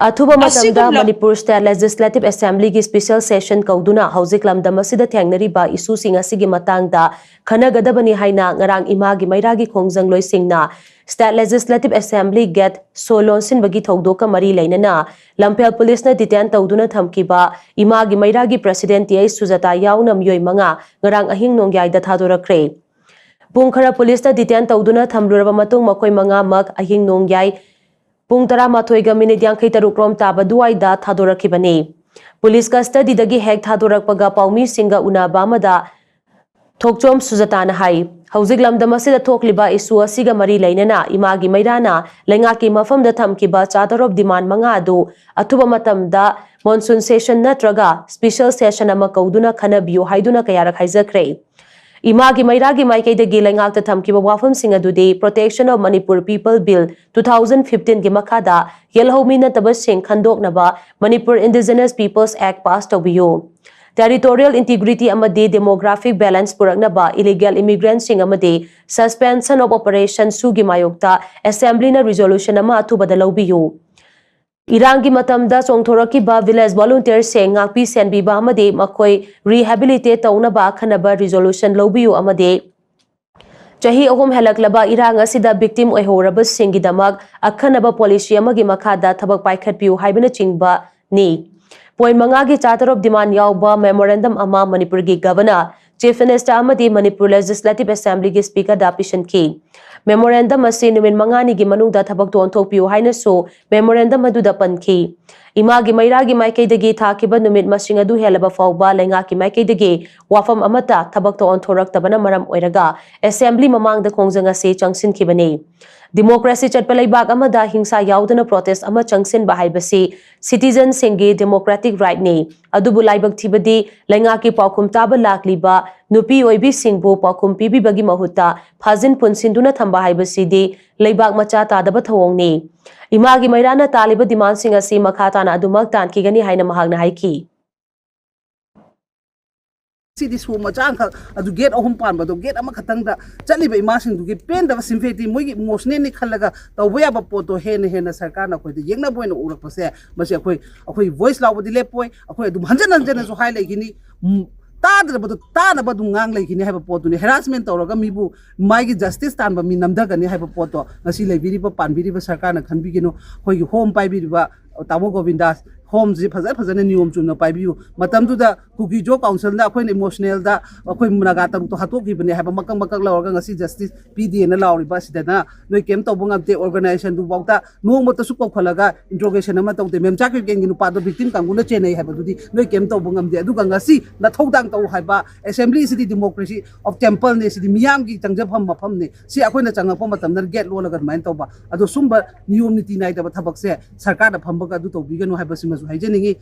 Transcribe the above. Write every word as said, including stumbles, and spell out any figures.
ꯑꯊꯨꯕ ꯃꯇꯝꯗ ꯑꯁꯤꯒꯨꯝꯂ- Manipur State Legislative Assemblyꯒꯤ special session ꯀꯧꯗꯨꯅ ꯍꯧꯖꯤꯛ ꯂꯝꯗꯝ ꯑꯁꯤꯗ ꯊꯦꯡꯅꯔꯤꯕ issueꯁꯤꯡ ꯑꯁꯤꯒꯤ ꯃꯇꯥꯡꯗ ꯈꯟꯅꯒꯗꯕꯅꯤ ꯍꯥꯏꯅ ꯉꯔꯥꯡ ꯏꯃꯥꯒꯤ ꯃꯩꯔꯥꯒꯤ ꯈꯣꯡꯖꯪꯂꯣꯏꯁꯤꯡꯅ State Legislative Assembly gate ꯁꯣ ꯂꯣꯟꯁꯤꯟꯕꯒꯤ ꯊꯧꯗꯣꯛꯀ ꯃꯔꯤ ꯂꯩꯅꯅ ꯂꯝꯐꯦꯜ ꯄꯨꯂꯤꯁꯅ detain ꯇꯧꯗꯨꯅ ꯊꯝꯈꯤꯕ ꯏꯃꯥꯒꯤ ꯃꯩꯔꯥꯒꯤ president ꯇꯤ ꯑꯩꯆ ꯁꯨꯖꯥꯇꯥ ꯌꯥꯎꯅ ꯃꯤꯑꯣꯏ ꯃꯉꯥ ꯉꯔꯥꯡ ꯑꯍꯤꯡ ꯅꯣꯡꯌꯥꯏꯗ ꯊꯥꯗꯣꯔꯛꯈ꯭ꯔꯦ꯫ ꯄꯨꯡ ꯈꯔ ꯄꯨꯂꯤꯁꯅ detain ꯇꯧꯗꯨꯅ ꯊꯝꯂꯨꯔꯕ ꯃꯇꯨꯡ ꯃꯈꯣꯏ ꯃꯉꯥꯃꯛ ꯑꯍꯤꯡ ꯅꯣꯡꯌꯥꯏ ꯄꯨꯡ ꯇꯔꯥꯃꯥꯊꯣꯏꯒ minute ꯌꯥꯡꯈꯩ ꯇꯔꯨꯛ ꯔꯣꯝ ꯇꯥꯕ ꯑꯗꯨꯋꯥꯏꯗ ꯊꯥꯗꯣꯔꯛꯈꯤꯕꯅꯤ꯫ ꯄꯨꯂꯤꯁ custody ꯗꯒꯤ ꯍꯦꯛ ꯊꯥꯗꯣꯔꯛꯄꯒ ꯄꯥꯎꯃꯤꯁꯤꯡꯒ ꯎꯅꯕ ꯑꯃꯗ ꯊꯣꯛꯆꯣꯝ ꯁꯨꯖꯇꯥꯅ ꯍꯥꯏ, ꯍꯧꯖꯤꯛ ꯂꯝꯗꯝ ꯑꯁꯤꯗ ꯊꯣꯛꯂꯤꯕ issue ꯑꯁꯤꯒ ꯃꯔꯤ ꯂꯩꯅꯅ ꯏꯃꯥꯒꯤ ꯃꯩꯔꯥꯅ ꯂꯩꯉꯥꯛꯀꯤ ꯃꯐꯝꯗ ꯊꯝꯈꯤꯕ charter of demand ꯃꯉꯥ ꯑꯗꯨ ꯑꯊꯨꯕ ꯃꯇꯝꯗ monsoon session ꯅꯠꯇ꯭ꯔꯒ special session ꯑꯃ ꯀꯧꯗꯨꯅ ꯈꯟꯅꯕꯤꯌꯨ ꯍꯥꯏꯗꯨꯅ ꯀꯌꯥꯔꯛ ꯍꯥꯏꯖꯈ꯭ꯔꯦ꯫ ꯏꯃꯥꯒꯤ ꯃꯩꯔꯥꯒꯤ ꯃꯥꯏꯀꯩꯗꯒꯤ ꯂꯩꯉꯥꯛꯇ ꯊꯝꯈꯤꯕ ꯋꯥꯐꯝꯁꯤꯡ ꯑꯗꯨꯗꯤ Protection of Manipur People Bill two thousand fifteen ꯒꯤ ꯃꯈꯥꯗ ꯌꯦꯜꯍꯧꯃꯤ ꯅꯠꯇꯕꯁꯤꯡ ꯈꯟꯗꯣꯛꯅꯕ Manipur Indigenous Peoples Act pass ꯇꯧꯕꯤꯌꯨ, territorial integrity ꯑꯃꯗꯤ demographic balance ꯄꯨꯔꯛꯅꯕ illegal immigrant ꯁꯤꯡ ꯑꯃꯗꯤ suspension of operation ꯁꯨꯒꯤ ꯃꯥꯌꯣꯛꯇ assembly ꯅ resolution ꯑꯃ ꯑꯊꯨꯕꯗ ꯂꯧꯕꯤꯌꯨ꯫ ꯏꯔꯥꯡꯒꯤ ꯃꯇꯝꯗ ꯆꯣꯡꯊꯣꯔꯛꯈꯤꯕ village volunteer ꯁꯤꯡ ꯉꯥꯛꯄꯤ ꯁꯦꯟꯕꯤꯕ ꯑꯃꯗꯤ ꯃꯈꯣꯏ rehabilitate ꯇꯧꯅꯕ ꯑꯈꯟꯅꯕ resolution ꯂꯧꯕꯤꯌꯨ ꯑꯃꯗꯤ ꯆꯍꯤ ꯑꯍꯨꯝ ꯍꯦꯜꯂꯛꯂꯕ ꯏꯔꯥꯡ ꯑꯁꯤꯗ victim ꯑꯣꯏꯍꯧꯔꯕꯁꯤꯡꯒꯤꯗꯃꯛ ꯑꯈꯟꯅꯕ policy ꯑꯃꯒꯤ ꯃꯈꯥꯗ ꯊꯕꯛ ꯄꯥꯏꯈꯠꯄꯤꯌꯨ ꯍꯥꯏꯕꯅꯆꯤꯡꯕꯅꯤ꯫ Point ꯃꯉꯥꯒꯤ charter of demand ꯌꯥꯎꯕ memorandum ꯑꯃ ꯃꯅꯤꯄꯨꯔꯒꯤ Governor, Chief Minister ꯑꯃꯗꯤ ꯃꯅꯤꯄꯨꯔ Legislative Assembly ꯒꯤ Speaker ꯗ ꯄꯤꯁꯤꯟꯈꯤ꯫ Memorandum ꯑꯁꯤ ꯅꯨꯃꯤꯠ ꯃꯉꯥꯅꯤꯒꯤ ꯃꯅꯨꯡꯗ ꯊꯕꯛꯇ ꯑꯣꯟꯊꯣꯛꯄꯤꯌꯨ ꯍꯥꯏꯅꯁꯨ memorandum ꯑꯗꯨꯗ ꯄꯟꯈꯤ꯫ ꯏꯃꯥꯒꯤ ꯃꯩꯔꯥꯒꯤ ꯃꯥꯏꯀꯩꯗꯒꯤ ꯊꯥꯈꯤꯕ ꯅꯨꯃꯤꯠ ꯃꯁꯤꯡ ꯑꯗꯨ ꯍꯦꯜꯂꯕ ꯐꯥꯎꯕ ꯂꯩꯉꯥꯛꯀꯤ ꯃꯥꯏꯀꯩꯗꯒꯤ ꯋꯥꯐꯝ ꯑꯃꯠꯇ ꯊꯕꯛꯇ ꯑꯣꯟꯊꯣꯔꯛꯇꯕꯅ ꯃꯔꯝ ꯑꯣꯏꯔꯒ assembly ꯃꯃꯥꯡꯗ ꯈꯣꯡꯖꯪ ꯑꯁꯤ ꯆꯪꯁꯤꯟꯈꯤꯕꯅꯤ꯫ Democracy ꯆꯠꯄ ꯂꯩꯕꯥꯛ ꯑꯃꯗ ꯍꯤꯡꯁꯥ ꯌꯥꯎꯗꯅ protest ꯑꯃ ꯆꯪꯁꯤꯟꯕ ꯍꯥꯏꯕꯁꯤ citizen ꯁꯤꯡꯒꯤ democratic right ꯅꯤ꯫ ꯑꯗꯨꯕꯨ ꯂꯥꯏꯕꯛ ꯊꯤꯕꯗꯤ ꯂꯩꯉꯥꯛꯀꯤ ꯄꯥꯎꯈꯨꯝ ꯇꯥꯕ ꯂꯥꯛꯂꯤꯕ ꯅꯨꯄꯤ ꯑꯣꯏꯕꯤꯁꯤꯡꯕꯨ ꯄꯥꯎꯈꯨꯝ ꯄꯤꯕꯤꯕꯒꯤ ꯃꯍꯨꯠꯇ ꯐꯥꯖꯤꯟ ꯄꯨꯟꯁꯤꯟꯗꯨꯅ ꯊꯝꯕ ꯍꯥꯏꯕꯁꯤꯗꯤ ꯂꯩꯕꯥꯛ ꯃꯆꯥ ꯇꯥꯗꯕ ꯊꯧꯑꯣꯡꯅꯤ꯫ ꯏꯃꯥꯒꯤ ꯃꯩꯔꯥꯅ ꯇꯥꯜꯂꯤꯕ demand ꯁꯤꯡ ꯑꯁꯤ ꯃꯈꯥ ꯇꯥꯅ ꯑꯗꯨꯃꯛ ꯇꯥꯟꯈꯤꯒꯅꯤ ꯍꯥꯏꯅ ꯃꯍꯥꯛꯅ ꯍꯥꯏꯈꯤ꯫ ꯁꯤꯗꯤ ꯁꯣ ꯃꯆꯥ ꯑꯃꯈꯛ, ꯑꯗꯨ ꯒꯦꯠ ꯑꯍꯨꯝ ꯄꯥꯟꯕꯗꯣ, ꯒꯦꯠ ꯑꯃꯈꯛꯇꯪꯗ ꯆꯠꯂꯤꯕ ꯏꯃꯥꯁꯤꯡꯗꯨꯒꯤ ꯄꯦꯟꯗꯕ ꯁꯤꯝꯐꯦꯇꯤ, ꯃꯣꯏꯒꯤ ꯏꯃꯣꯁꯅꯦꯜꯅꯤ ꯈꯜꯂꯒ ꯇꯧꯕ ꯌꯥꯕ ꯄꯣꯠꯇꯣ ꯍꯦꯟꯅ ꯍꯦꯟꯅ ꯁꯔꯀꯥꯔꯅ ꯑꯩꯈꯣꯏꯗ ꯌꯦꯛꯅꯕ ꯑꯣꯏꯅ ꯎꯔꯛꯄꯁꯦ, ꯃꯁꯤ ꯑꯩꯈꯣꯏ, ꯑꯩꯈꯣꯏ ꯚꯣꯏꯁ ꯂꯥꯎꯕꯗꯤ ꯂꯦꯞꯄꯣꯏ꯫ ꯑꯩꯈꯣꯏ ꯑꯗꯨꯝ ꯍꯟꯖꯟ ꯍꯟꯖꯟꯅꯁꯨ ꯍꯥꯏ ꯂꯩꯈꯤꯅꯤ꯫ ꯎꯝ, ꯇꯥꯗ꯭ꯔꯕꯗꯣ ꯇꯥꯅꯕ ꯑꯗꯨꯝ ꯉꯥꯡ ꯂꯩꯈꯤꯅꯤ ꯍꯥꯏꯕ ꯄꯣꯠꯇꯨꯅꯤ꯫ ꯍꯦꯔꯥꯁꯃꯦꯟ ꯇꯧꯔꯒ ꯃꯤꯕꯨ ꯃꯥꯒꯤ ꯖꯁꯇꯤꯁ ꯇꯥꯟꯕ ꯃꯤ ꯅꯝꯊꯒꯅꯤ ꯍꯥꯏꯕ ꯄꯣꯠꯇꯣ ꯉꯁꯤ ꯂꯩꯕꯤꯔꯤꯕ, ꯄꯥꯟꯕꯤꯔꯤꯕ ꯁꯔꯀꯥꯔꯅ ꯈꯟꯕꯤꯒꯅꯨ꯫ ꯑꯩꯈꯣꯏꯒꯤ ꯍꯣꯝ ꯄꯥꯏꯕꯤꯔꯤꯕ ꯇꯥꯃꯣ ꯒꯣꯕꯤꯟꯗꯥꯁ, ꯍꯣꯝꯁꯤ ꯐꯖ ꯐꯖꯅ ꯅꯤꯌꯣꯝ ꯆꯨꯝꯅ ꯄꯥꯏꯕꯤꯌꯨ꯫ ꯃꯇꯝꯗꯨꯗ ꯀꯨꯀꯤꯖꯣ ꯀꯥꯎꯟꯁꯤꯜꯅ ꯑꯩꯈꯣꯏꯅ ꯏꯃꯣꯁꯅꯦꯜꯗ ꯑꯩꯈꯣꯏ ꯅꯥꯒꯥ ꯇꯔꯨꯛꯇꯣ ꯍꯥꯠꯇꯣꯛꯈꯤꯕꯅꯦ ꯍꯥꯏꯕ ꯃꯀꯛ ꯃꯀꯛ ꯂꯧꯔꯒ ꯉꯁꯤ ꯖꯁꯇꯤꯁ ꯄꯤꯗꯦꯅ ꯂꯥꯎꯔꯤꯕ ꯑꯁꯤꯗꯅ ꯅꯣꯏ ꯀꯩꯝ ꯇꯧꯕ ꯉꯝꯗꯦ꯫ ꯑꯣꯔꯒꯅꯥꯏꯖꯦꯁꯟꯗꯨꯐꯥꯎꯗ ꯅꯣꯡꯃꯇꯁꯨ ꯀꯧꯈꯠꯂꯒ ꯏꯟꯇ꯭ꯔꯣꯒꯦꯁꯟ ꯑꯃ ꯇꯧꯗꯦ꯫ ꯃꯦꯝꯆꯥ ꯀꯤꯔꯀꯦꯟꯒꯤ ꯅꯨꯄꯥꯗꯣ ꯚꯤꯛꯇꯤꯝ ꯀꯥꯡꯕꯨꯅ ꯆꯦꯟꯅꯩ ꯍꯥꯏꯕꯗꯨꯗꯤ ꯅꯣꯏ ꯀꯩꯝ ꯇꯧꯕ ꯉꯝꯗꯦ꯫ ꯑꯗꯨꯒ ꯉꯁꯤ ꯅꯊꯧꯗꯥꯡ ꯇꯧ ꯍꯥꯏꯕ, ꯑꯦꯁꯦꯝꯕ꯭ꯂꯤꯁꯤꯗꯤ ꯗꯤꯃꯣꯀ꯭ꯔꯦꯁꯤ ꯑꯣꯐ ꯇꯦꯝꯄꯜꯅꯦ, ꯁꯤꯗꯤ ꯃꯤꯌꯥꯝꯒꯤ ꯆꯪꯖꯐꯝ ꯃꯐꯝꯅꯦ, ꯁꯤ ꯑꯩꯈꯣꯏꯅ ꯆꯪꯉꯛꯄ ꯃꯇꯝꯗ ꯒꯦꯠ ꯂꯣꯜꯂꯒ ꯑꯗꯨꯃꯥꯏꯅ ꯇꯧꯕ, ꯑꯗꯣ ꯁꯨꯝꯕ ꯅꯤꯌꯣꯝ ꯅꯤꯇꯤ ꯅꯥꯏꯗꯕ ꯊꯕꯛꯁꯦ ꯁꯔꯀꯥꯔꯗ ꯐꯝꯕꯒ ꯑꯗꯨ ꯇꯧꯕꯤꯒꯅꯨ ꯍꯥꯏꯕꯁꯤꯃꯁꯨ ꯍꯥꯏꯖꯅꯤꯡꯉꯤ꯫